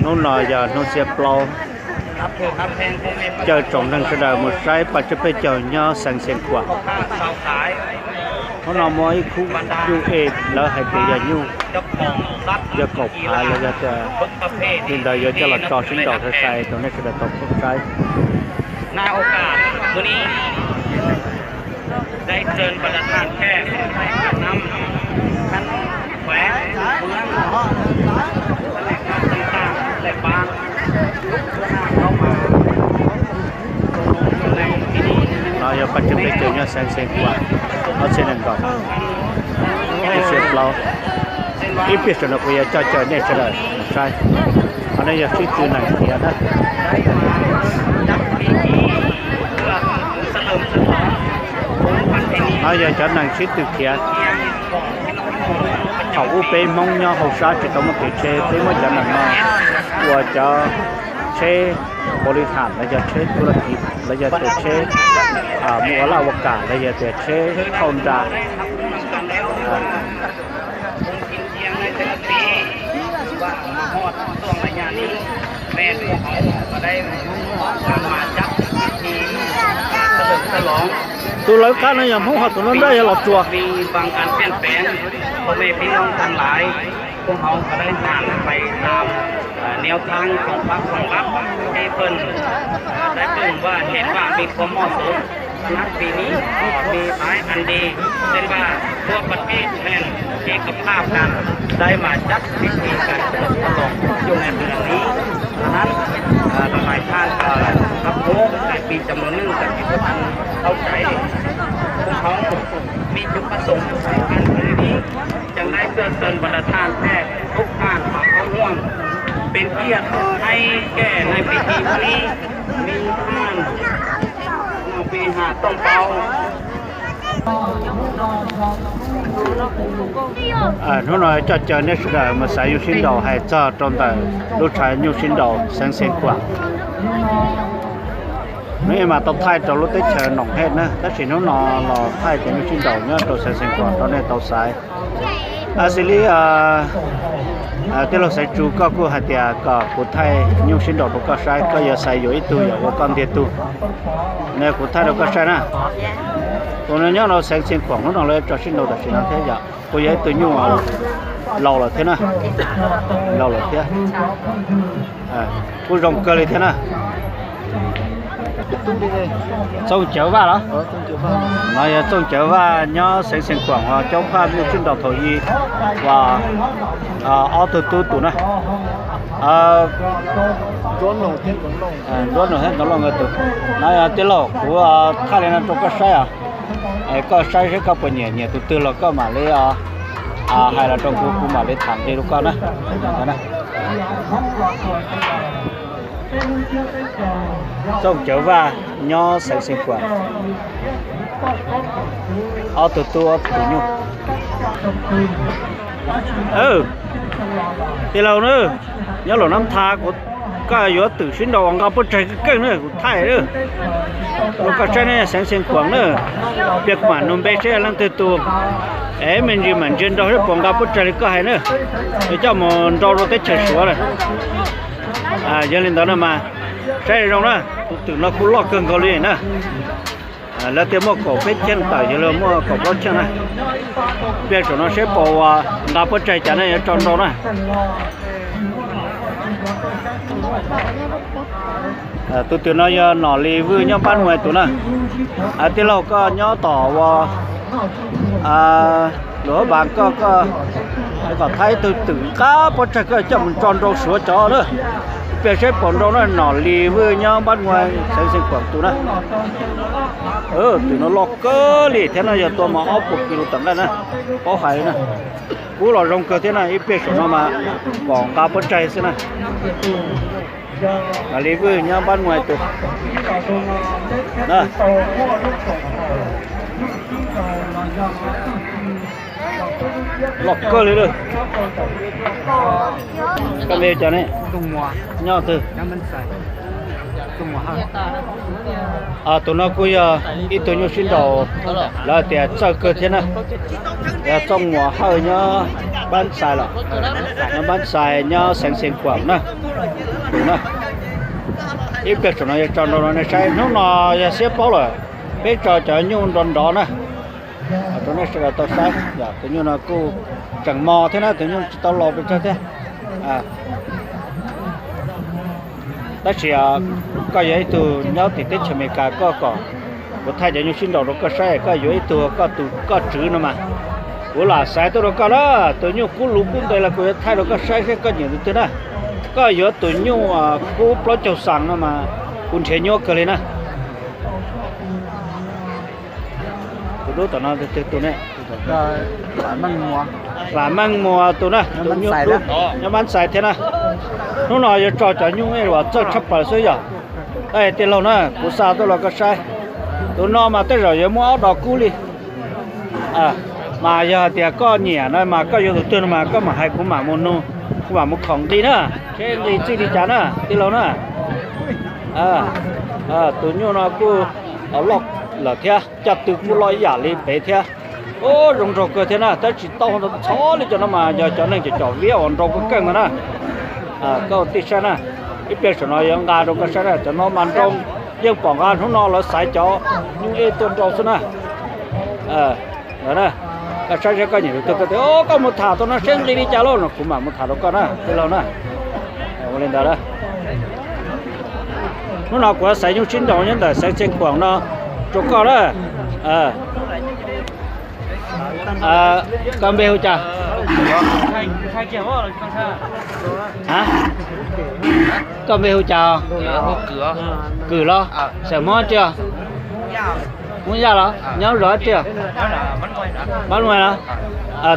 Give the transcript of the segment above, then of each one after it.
Hnub no yog hnub xiab plaub, caw tsoom neeg sawv daws mus saib paj tseb peb caug nyob xeev Xeev Khuam. Hnub no muaj ib khub nyuj es lawv hais tias yog nyuj, yog kaum phav los yog tias li ntawd yuav coj los tso sib nraus sai sai rau nej sawv daws tau pom saib. No yog paj tseb peb caug nyob xeev Xeev Khuam, ob txhiab nees nkaum, ib txhiab plaub. Ib pliag saum no kuv yuav coj caw nej sawv daws saib. Qhov no yog sib tw nees khiav na. No yog cov nees sib tw khiav. Thaum ub peb Hmoob nyob hauv sab tsis tau muaj kev tsheb, peb muab cov nees no ua cov tsheb npaum li ham los yog tsheb tu la kiv los yog tias tsheb mus ua laj ua kam los yog tias tsheb thauj nra. Tus lawv qab no yog Hmoob, ho tus no nrab yog Los Tsuas. พวกเขาก็ได้ผ่านไปตาม แนวทางของพรรคของรัฐที่เพิ่นได้เพิ่งว่าเห็นว่ามีความเหมาะสม ฉะนั้นปีนี้ก็มีหลายอันดี เช่นว่าทั่วประเทศแห่งเอกภาพกันได้มาจัดพิธีการฉลองฉลองอยู่ในเมืองนี้ ฉะนั้นเอ่อหลายๆท่านก็รับรู้แต่มีจำนวนหนึ่งแต่ที่พวกท่านเข้าใจ พวกเขามีจุดประสงค์สำคัญที่นี้ จึงได้เชิญชวนบรรดาท่านแขกทุกท่านมาเข้าร่วม เป็นเกียรติให้แก่ในพิธีครั้งนี้ มีท่านนายปีหาดต้องเปา Hnub no coj caw nej sawv daws mus xaiv nyuj sib nraus hais txog rau ntawm lub tshav nyuj sib nraus xeev Xeev Khuam. Nws mas tau thaij rau lub teb chaws Noom Hej na, tab sis hnub no los thaij cov nyuj sib nraus nyob rau xeev Xeev Khuam rau nej tau xaiv. Xws li tij laug Xaiv Tsu, koj kuj hais tias kom kuv thaij nyuj sib nraus rau koj saib, koj yuav xaiv yuav ib tug yog ua koj ntiag tug, ne kuv thaij rau koj saib na. Tus no nyob rau xeev Xeev Khuam, hnub no lawv tso sib nraus tam sim no thiab yom, kuj yog ib tug nyuj laus lawm thiab na, laus lawm thiab, kuj zoo kawg li thiab na. Txooj Cawv Vaj los? No yog Txooj Cawv Vaj nyob xeev Xeev Khuam, caub phaj nyuj sib nraus thaum i uas ob tug tub tus na, Nruab Nus thiab Nkaus Looj nkawd tus. No yog tij laug, kuv thaij li no rau koj saib os, koj saib seb koj puas nyiam, nyiam tus twg los koj mam li hais los rau kuv, kuv mam li tham nqi rau koj na. Txooj Cawv Vaj nyob xeev Xeev Khuam, ob tug tub ob tug nyuj. Tij laug na, nyob Luam Nab Tha, kuv, koj yuav twm sib nraus uas nqa pob tsaig keej keej na, kuv thaij rau koj saib ne, xeev Xeev Khuam na. Pliag kuv mam nug npe seb leej twg tus, es me ntsis mam ntsia nraus seb puas nqa pob tsaig li koj hais na, yuav coj mus nrau rau teb chaws Suav lawm. Yog li ntawd no mas saib zoo na, tus twm no kuj loj kawg nkaus li na. Lawv tias muaj kaum peb cheej tawm, yog li muaj kaum plaub cheej na. Pliag saum no seb puas nqa pob tsaig cas na, yuav tso nrau na. Tus twm no yog Nom Lis Vwj nyob Npab Muas tus na. Tij laug, koj nyob tom ua Luam Vas, koj, koj kom thaij ib tug twm nqa pob tsaig koj coj mus tso nrau Suav cov na. Pliag seb puas nrau na, Nom Lis Vwj nyob Npab Muas xeev Xeev Khuam tus na. Twm no loj kawg li thiab no, yog tua mas ob puas kis lus tawm nqaij na, paub hais li na. Kub los zoo kawg thiab na, ib pliag saum no mas kom nqa pob tsaig xwb na. Nom Lis Vwj nyob Npab Muas tus. Loj kawg li lawm. Koj npe hu cas ne? Nyob twg? Tus no kuj yog ib tug nyuj sib nraus, lawv tias txawj kawg thiab na. Yog Txooj Muas Hawj nyob Npab Xais los, nyob Npab Xais nyob xeev Xeev Khuam na. Tus na, ib pliag saum no yuav tso nrau rau nej saib. Hnub no yog xiab plaub lawm, peb tso cov nyuj nrov nrov na rau nej sawv daws tau saib. Tus nyuj no kuj tseem mos thiab na, tus nyuj tsis tau laus pes tsawg thiab. Tab sis koj yog ib tug nyob tim teb chaws Amelikas, koj kom kuv thaij cov nyuj sib nraus rau koj saib, koj yuav ib tug koj tus koj tswv no mas, kuv lam xaiv tuaj rau koj na. Tus nyuj kub luv kub ntev los kuv yuav thaij rau koj saib seb koj nyiam tus twg na. Koj yuav tus nyuj kub plaub caug xas no mas kuv nrhiav nyuaj kawg li na. Tus dub tom no tus twg tus ne? Vam Meej Muas tus na, tus nyuj dub nyob Npab Xais thiab na. Hnub no yuav tso cov nyuj uas txawj tshaj plaws xwb yom. Tij laug na, kuv xa tuaj rau koj saib. Tus no mas tej zaum yuav muaj ob dos kub li. Mas yog hais tias koj nyiam no mas koj yuav tus twg no mas koj mam hais kuv mam mus nug, kuv mam mus khoom nqi na, seb nqi txij li cas na tij laug na. Tus nyuj no kuj loj lawm thiab, caj tw kuj loj ib yam li pem thiab. Ub, zoo nraug kawg thiab na, tab sis tau ntxhov li cov no mas yog cov neeg cov viab uas nraug kawg kawg ntawd na. Koj ua tij saib na, ib pliag saum no yuav nqa rau koj saib na, cov no mas nraug, yeej pom nqa hnub no lawv xaiv cov nyuj ej tuaj nrau xwb na. Koj saib seb koj nyiam tus twg, koj tias koj mus tham tau no seb nqi li cas lauj no kuv mam mus tham rau koj na tij laug na. Ua li ntawd, hnub no kuv xaiv nyuj sib nraus nyob ntawm xeev Xeev Khuam no rau koj na. Koj npe hu cas? Koj npe hu cas? Kws los? Xeem Hmoob tsi? Hmoob Yaj los? Nyob zos tsi? Mab Nuj los?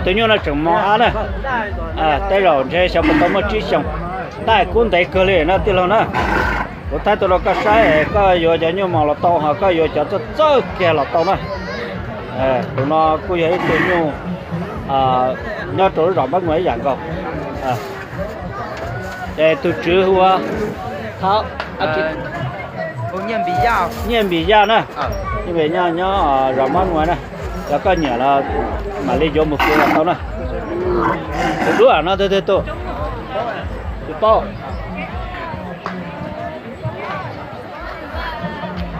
Tus nyuj no tseem mos ab na. Tej zaum ntshe xyov puas tau muaj tsib xyoos, tab kub ntev kawg li na tij laug na. Kuv thaij tuaj rau koj saib, koj yuav cov nyuj mos los tau, ho koj yuav cov txawj txawj kiag los tau na. Tus no kuj yog ib tug nyuj nyob rau lub zos Npab Muas ib yam nkaus. Ces tus tswv hu ua Nyiaj Npis Yaj na, nyob zos Mab Muas na. Yog koj nyiam los mam li yuav mus kuv los tau na. Tus dub no tus twg tus? Tsis paub.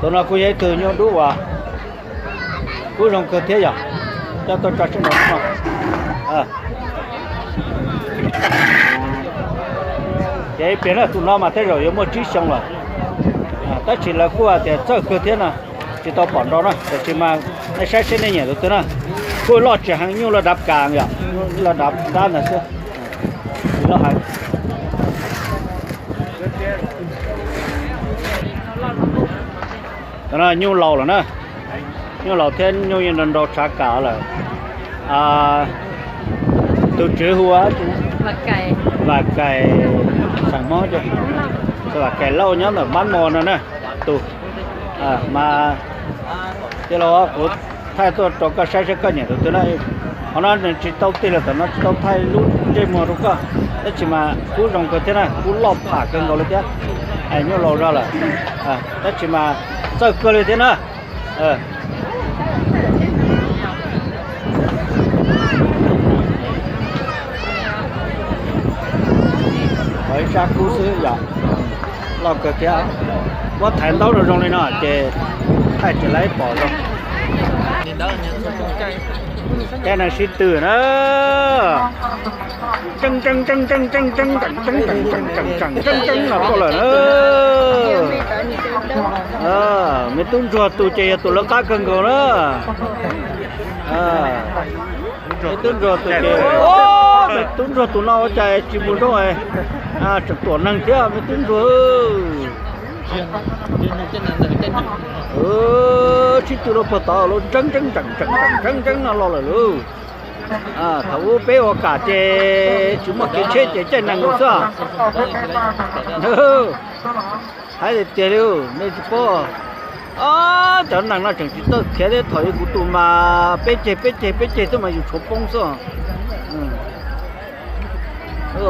Tus no kuj yog ib tug nyuj dub uas kub zoo kawg thiab yog coj tuaj tso sib nraus no. Ces ib pliag na, tus no mas tej zaum yuav muaj tsib xyoo lawm, tab sis lawv kuj hais tias txawj kawg thiab no, tsis tau pom nrau na. Tiam sis mas nej saib seb nej nyiam tus twg na. Kuj loj tsis heev, nyuj loj dav kas yom, loj dav dab ntawd xwb, tsis loj heev. Nyuj laus lawm na, nyuj laus thiab nyuj yeej nrau nrau tshav kam lawm. Tus tswv hu ua Vam Kaim, xeem Hmoob, Vam Kaim Lauj nyob ntawm Mab Mos no na. Tus mas tij laug, kuv thaij tuaj rau koj saib seb koj nyiam tus twg na. Qhov no nws tsis tau tig los tom no, tsis tau thaij lub ntsej muag rau koj, tab sis mas kub zoo kawg thiab na, kub loj pham kawg nkaus li thiab. Nyuj laus zog lawm, tab sis mas txawj kawg li thiab na. Ib sab kub xwb yom, loj kawg thiab. Muab thaiv ntaub rau zoo li no ces thaij tsis laib pom zoo. Caij neeg sib tw na. Tseeb tseeb tseeb tseeb tseeb tseeb tseeb tseeb tseeb tseeb tseeb tseeb tseeb no tuaj lawm na. Me tub ntsuag tus ces yog tus lawv qab kawg nkaus na. Me tub ntsuag tus ces, me tub ntsuag tus no ua cas tsis mus zoo, tseem tuam neeg thiab me tub ntsuag. Sib tw rau puag tod los ntseeb ntseeb tseem tseem tseem ntseeb ntseeb no los lawm lauj. Thaum ub peb ua kam ces tsis muaj kev tsheb ces caij nees xwb. Hais tiag tiag li, nej tsis paub, cov nees no tseem tsis txawj khiav thiab, thaum ub kuv tus mas peb ceg peb ceg peb ceg xwb mas yus tshuav poob xwb.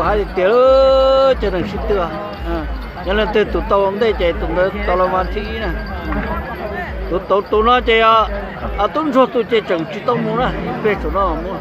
Hais tiag tiag, cov nees sib tw, yog leej twg tus tau ntej ces tus ntawd tau los vas thib ib na. Tus tau tus no ces tub ntsuag tus ces tseem tsis tau mus na, peb tsum no mus.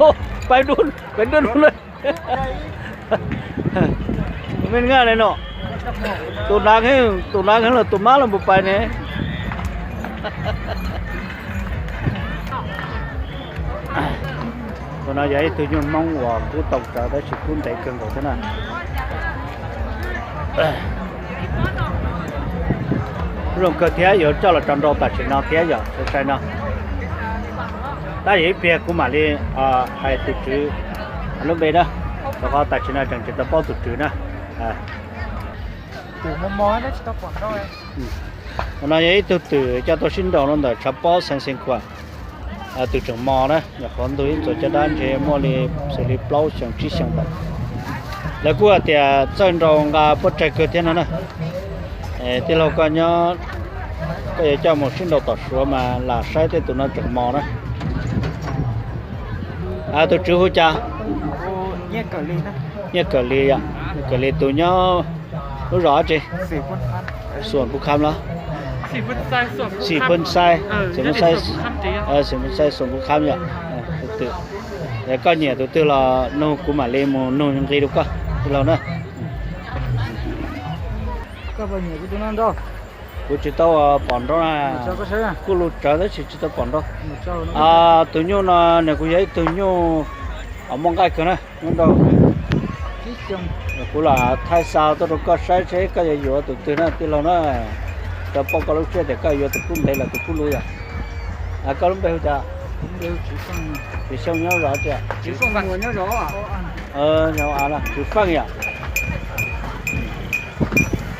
Pais dua, pais dua lawm. Me nyuam ne no, tus nav, tus nav los tus mab los mus pais ne. Tus no yog ib tug nyuj Hmoob uas kub tau tsawv tab sis kub ntev kawg nkaus thiab na. Zoo kawg thiab, yuav coj los tso nrau tam sim no thiab yom, sai sai no. Tab yog ib pliag kuv mam li hais tus tswv lub npe na, rau qhov tam sim no tseem tsis tau paub tus tswv na. No yog ib tug twm coj tuaj sib nraus rau ntawm tshav pob Xeev Khuam, twm tseem mos na, nyuam qhuav ntug ib txuas caj dab ntshe muaj li xws li plaub xyoo tsib xyoo ntawd. Lawv kuj hais tias txawj nraus nqa pob tsaig kawg thiab no na. Tij laug koj nyob, koj yuav coj mus sib nraus tom Suav mas lam saib tej tus no tseem mos na. Tus tswv hu cas? Nyiaj Kawm Lis yom, Kawm Lis tus nyob lub zos dab tsi? Xum Pub Khab los? Xim Pheej Xaib, Xim Pheej Xaib, Xim Pheej Xaib, Xum Pub Khab yom. Tus twg, koj nyiam tus twg los nug kuv mam li mus nug nqi rau koj tij laug na. Kuv tsis tau pom nraud na, kuj lug tsawv tab sis tsis tau pom nraud. Tus nyuj no nws kuj yog ib tug nyuj muaj nqaij kawg na, nyob rau kuv lam thaij xa tuaj rau koj saib seb koj yuav yuav tus twg na tij laug na. Rau paub koj lub siab tias koj yuav tus kub ntev los tus kub luv yom. Koj lub npe hu cas? Tswv Xyooj nyob zos tias? Tswv Feej yom.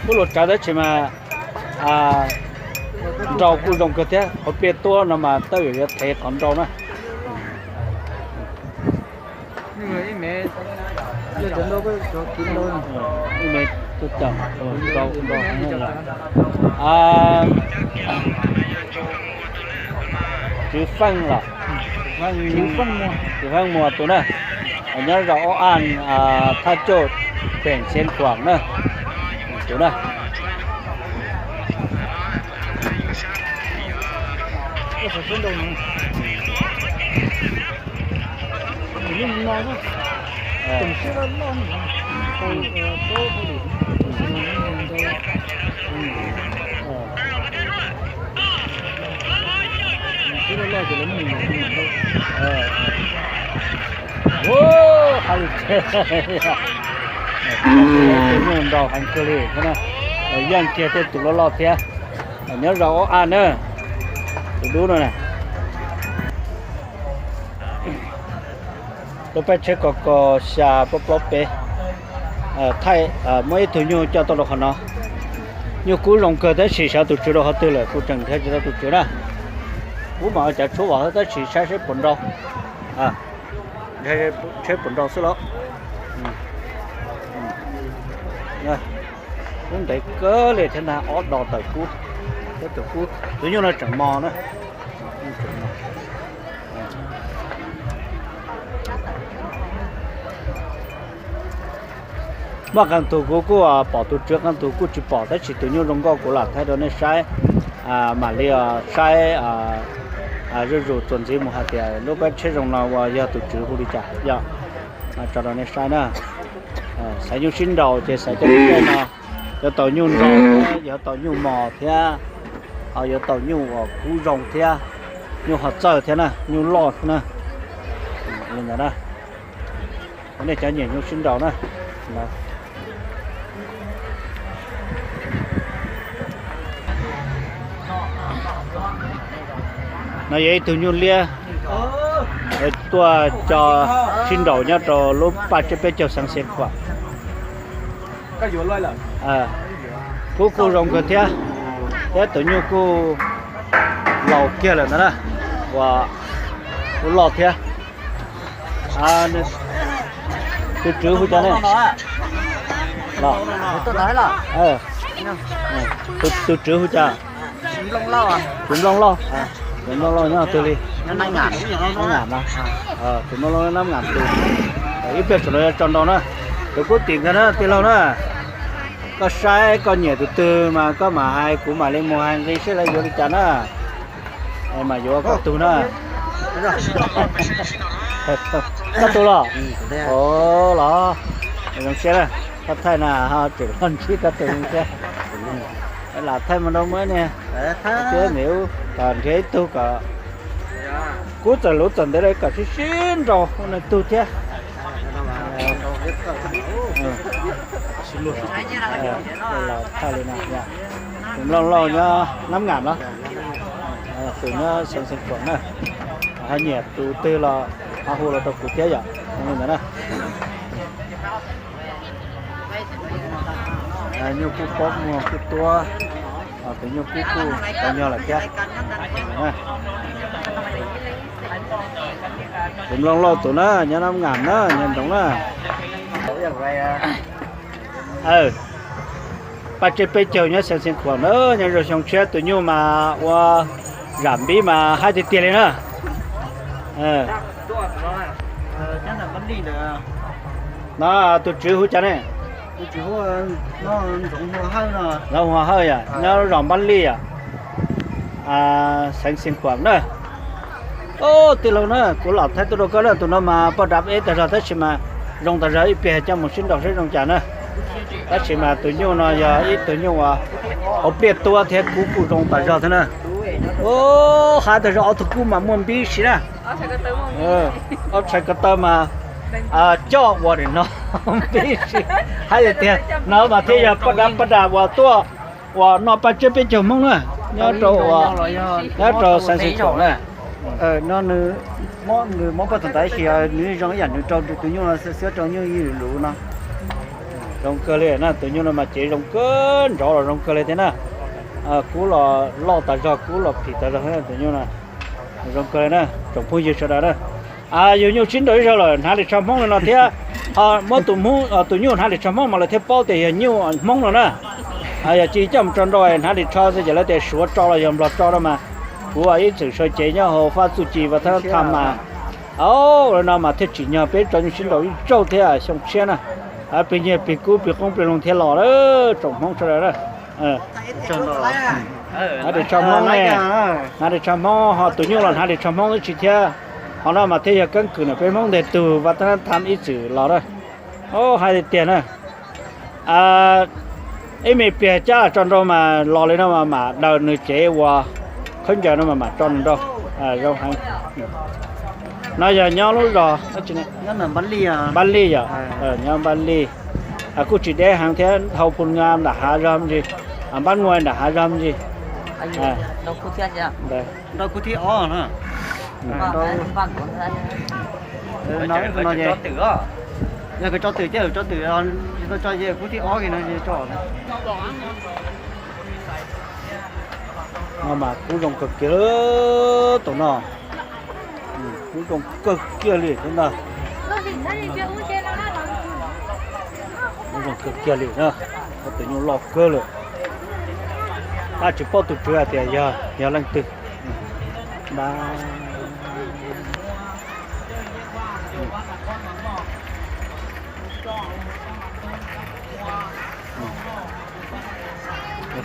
Kuj lug tsawv tab sis mas nraus kuj zoo kawg thiab, qhov pliaj tuab no mas tab yam yuav thev qhov nraus na. Tswv Feej los? Tswv Feej Muas tus na, nyob zos Ob Aj, Thaj Cauj, pem Xeev Khuam na, tus na. Nyuj nraus heev kawg li, yeej kiag tej tus loj loj thiab. Nyob zos Ob Aj na, tus dub no na. Lub peb tsheb ko ko xya plaub plaub peb. Thaij muaj ib tug nyuj coj tuaj rau qhov no. Nyuj kub zoo kawg tab sis xyov tus tswv rau qhov twg lawm, kuj tseem nrhiav tsis tau tus tswv na. Kuv mam ua cov tshuab vam tab sis saib seb puas nraus. Tsheb puas nraus xwb los? Kub ntev kawg li thiab ntag, ob dos tawm kub. Thiab tus kub, tus nyuj no tseem mos na. Muaj qee tug kuv kuj pom tus tswv, qee tug kuj tsis pom, tab sis tus nyuj zoo nkauj kuv lam thaij rau nej saib. Mam li saib zuj zus txuas ntxiv mus hais tias lub peb tsheb zoo no uas yog tus tswv hu li cas yog, tso rau nej saib na. Xaiv nyuj sib nraus ces xaiv cov no, yuav tau nyuj nraus thiab, yuav tau nyuj mos thiab, ho yuav tau nyuj uas kub zoo thiab, nyuj ho txawj thiab na, nyuj loj thiab na. Li ntawd na, nej cov nyiam nyuj sib nraus na. No yog ib tug nyuj liab tuaj coj sib nraus nyob rau lub paj tsiab peb caug xeev Xeev Khuam. Kub kuj zoo kawg thiab, thiab tus nyuj kuj laus kiag lawm ntag na, uas kuj loj thiab. Tus tswv hu cas ne? Tus tswv hu cas? Tus Nplooj Lauj. Tus Nplooj Lauj nyob twg li? Nab Ngam mas. Tus Nplooj Lauj Nab Ngam tus. Ib pliag tsam no yuav tso nraus na. Tus kub tim nkag na tij laug na. Koj saib koj nyiam tus twg mas koj mam hais kuv mam li mus hais nqi seb lawv yuav li cas na. Mam yuav koj tug na. Koj tug los? Los zoo siab na. Koj thaij na ho tseem los ntsib koj tug zoo siab. Lam thaij mus rau muab ne. Nrhiav ib tug kom kub txawm luv txawm ntev lawm kom sib sib nraus neeg tug thiab. Los thaij li no, tus Nplooj Lauj nyob Nab Ngam los? Tus nyob Xeev Xeev Khuam na. Ho nyiam tus twg los ho hu los rau kuv thiab yom, zoo li ntawd na. Nyuj kuj pob muag kuj tuab, tus nyuj kuj kuj tau nyog lawm thiab. Tus nplooj lauj tus na, nyob Nab Ngam na, nyob Nroov na. Paj Tseb Peb Caug nyob Xeev Khuam na, nyob rau xyoo tshiab tus nyuj mas ua zam npib mas haib tiag tiag li na. No tus tswv hu cas ne? Ntxoov Hua Hawj yom, nyob zos Npab Lij yom, xeev Xeev Khuam na. Tij laug na, kuv lam thaij tuaj rau koj na, tus no mas poj dab eb tag zog tab sis mas zoo tag zog ib pliag coj mus sib nraus saib zoo cas na. Tab sis mas tus nyuj no yog ib tug nyuj uas hauv pliaj tuab thiab kub kuj zoo tag zog thiab na. Haib tag zog, ob tug kub mas muaj npib si na. Ob tshais ko taw mas coj ua nim no npib si. Haib tiag tiag, no mas thiaj yog poj dab poj dab uas tuaj uas noj Paj Tseb Peb Caug Hmoob na, nyob rau, nyob rau Xeev Xeev Khuam na. No nws mob poj thaum ntawd tab sis nws zoo ib yam nws rau tus nyuj no xwb, rau nyuj ib luv no. Zoo kawg li na, tus nyuj no mas cev zoo kawg, nrov los zoo kawg li thiab na. Kub los loj tas zog, kub los phim tas zog thiab tus nyuj no. Zoo kawg li na tsoom phooj ywg sawv daws na. Yug nyuj sib nraus ib zaug lawm hnav li tsho Hmoob li no thiab, ho muab tus, tus nyuj hnav li tsho Hmoob mas lawv thiaj paub tias yog nyuj Hmoob no na. Yog tsis coj mus tso nraus hnav li tsho xwb ces lawv tias Suav tso los yog Nplog tso no mas. Kuv ib txwm sau cev nyob hauv fab txuj ci vas thab tham mas, au, li no mas thiaj tsim nyog peb tso nyuj sib nraus ib zaug thiab xyoo tshiab na. Plig nyiaj plig kub plig qoob plig loo thiaj los tsoom Hmoob sawv daws na. Hnav li tsho Hmoob ne, hnav li tsho Hmoob ho tus nyuj los hnav li tsho Hmoob ib tsi thiab. Qhov no mas thiaj yog keeb kwm na, peb Hmoob nteg tug vas thab tham ib txwm los na. Haib tiag tiag na. Ib me pliag cab tso nraus mas los li no mas mam daws nws cev uas khaub ncaws no mas mam tso nws nraus. Zoo heev. No yog nyob lub zos Npab Lij yom, nyob Npab Lij. Kuj tsis deb heev thiab, hau Phu Nga nram hav zog me ntsis, Npab Nguai nram hav zog me ntsis. Nrau kuv thib ob na. Yog kws tso twm ces tso twm, tso ces kuv thib ob no tso. No mas kub zoo kawg kiag li tus no. Kub zoo kawg kiag li thiab ntag. Kub zoo kawg kiag li na. Tus nyuj loj kawg lawm. Tab tsis paub tus tswv hais tias yog, yog leej twg.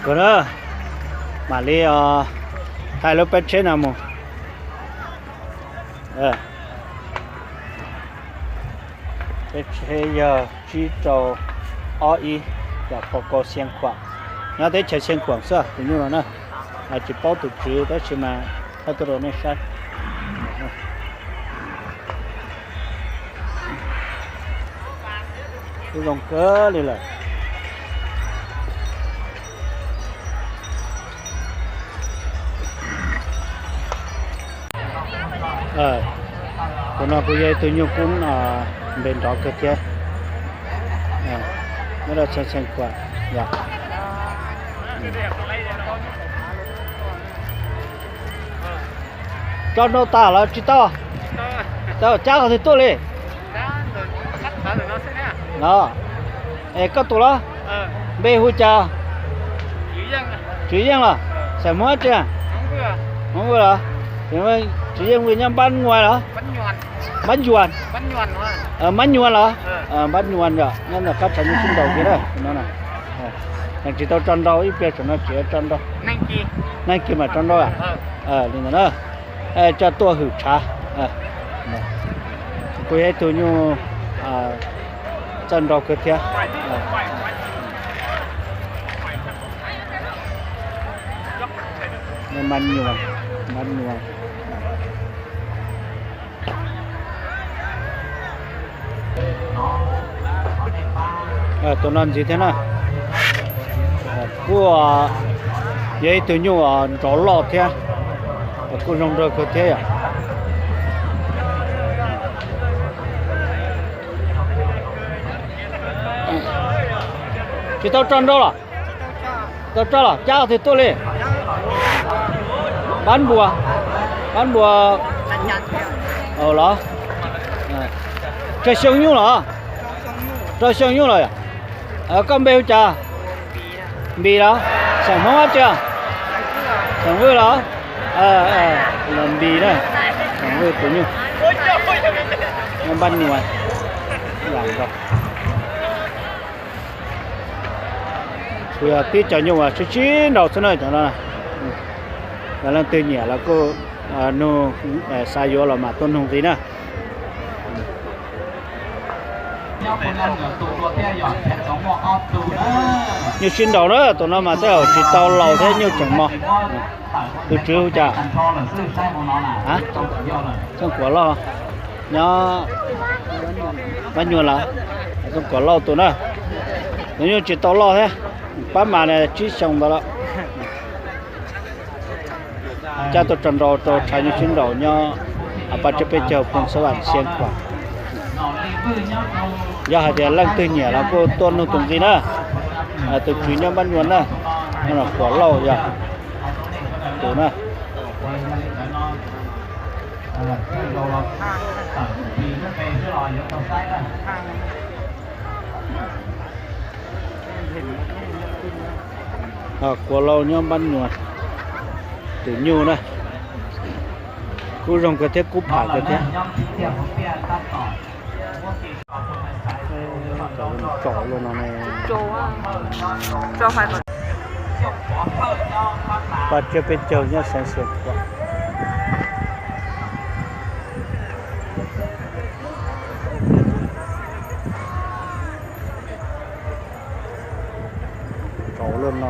Kawg na, mam li thaij lub peb tsheb no mus. Peb tsheb yog tsib rau ob ib, yog pos kau Xia Khuam, nyob teb chaws Xia Khuam xwb tus nyuj no na. Tsis paub tus tswv tab sis mas thaij tuaj rau nej saib. Kuj zoo kawg li lawm. Tus no kuj yog ib tug nyuj kub npe nrov kawg thiab. Nyob rau Xia Khuam yog. Tso nrau tas los tsis tau? Tau, cab qhov twg tuaj li? No, es koj tus los? Npe hu cas? Tswv Yeej los? Xeem Hmoob tsi? Hmoob los? Tswv Yeej nyob Npab Nguai los? Npab Nyuas. Npab Nyuas los? Npab Nyuas yom, nyob ntawm qab tshav nyuj sib nraus kiag na. Tsis tau tso nrau, ib pliag saum no tseem tso nrau. Neeg kiag mam tso nrau. Li ntawd na. Coj tuaj hwm tshav. Kuj yog ib tug nyuj txawj nrau kawg thiab. Mab Nyuas, Mab Nyuas. Tus no ntxiv thiab na. Kuj yog ib tug nyuj nrov loj thiab, kuj zoo nraug kawg thiab yom. Tsis tau tso nrau los? Tau tso los, cab twg tuaj li? Pab npua, pab npua los? Rau xyoo nyuj los? Rau xyoo nyuj los yom? Koj npe hu cas? Npis los? Xeem Hmoob dab tsi? Xeem Vwj los? Los Npis na, Xeem Vwj tus nyuj, nyob Npab Nyuas. Lam nrau. Tsuas yog tib cov nyuj uas sib sib nraus xwb na cov no. Yog leej twg nyiam los kuj nug, xav yuav los mam tuaj nug nqi na. Nyuj sib nraus na, tus no mas tej zaum tsis tau laus thiab nyuj tseem mos. Tus tswv hu cas? Txooj Kuam Lauj, nyob Npab Nyuas lawm. Txooj Kuam Lauj tus na, tus nyuj tsis tau loj thiab, pab mas tsib xyoos ntawd lawm. Cab tuaj tso nrau rau tshav nyuj sib nraus nyob Pas Tsawb Peb Caug, Phoos Xab Vam, Xiab Khuam. Yog hais tias leej twg nyiam los kuj tuaj nug tus nqi na. Tus tswv nyob Npab Nyuas na, Kuam Lauj yog tus na. Kuam Lauj nyob Npab Nyuas, tus nyuj na, kub zoo kawg thiab kub pham kawg thiab. Tsom luaj no ne. Pas Tsawb Peb Caug nyob xeev Xiab Khuam. Tsom luaj no.